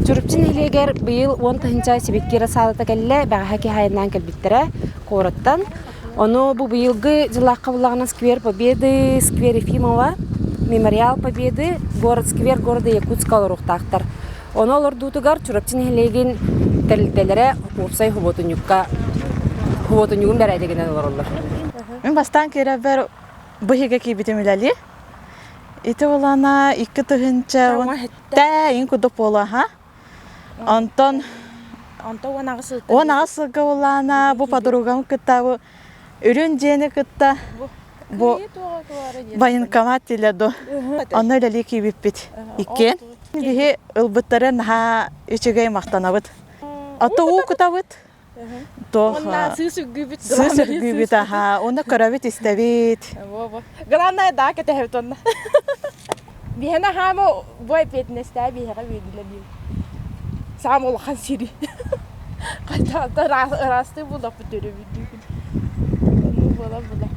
Чурапчы нэһилиэгэр быйыл 10 тыһыынча сибэкки рассадата кэллэ, бэҕэһээ киһи айаннаан кэлбиттэрэ куораттан. Ону бу быйылгы дьылаахха буллаҕына сквер Победы, сквер Ефимова, мемориал Победы, город сквер города Якутска олоруохтаахтар. Ону олордуутугар Чурапчы нэһилиэгин тэрилтэлэрэ уопсай хубуотунньукка хубуотунньугун бэрээдэгинэн олороллор. Мин бастаан киирэрбэр бу иһигэ киирбитим үлэлии. Ити улана 2 тыһыынча тээ курдук буолуо ха. Онтон Онто 18 сылтан 18 сылга улаана бу подругам кытта бу үрүн дьиэни кытта бу военкомат диилэр ду. Онно үлэлии киирбиппит. Иккиэн. Биһи ылбыттары наһаа үчүгэй махтанабыт. Ото уу кутабыт. Туох Онна сыыс үргүүбүт. Сыыс үргүүбүт аха. Онно көрөбүт истэбит. Главное да кэтэһэбит онно. Биһэне хаама бу эпиэтинэстээх биһэҕэ биэрдилэр диир. Саам улахан сири. Хата ыраастыы буллаппыт төрөбүт дүүгүн. Оннук буолан була.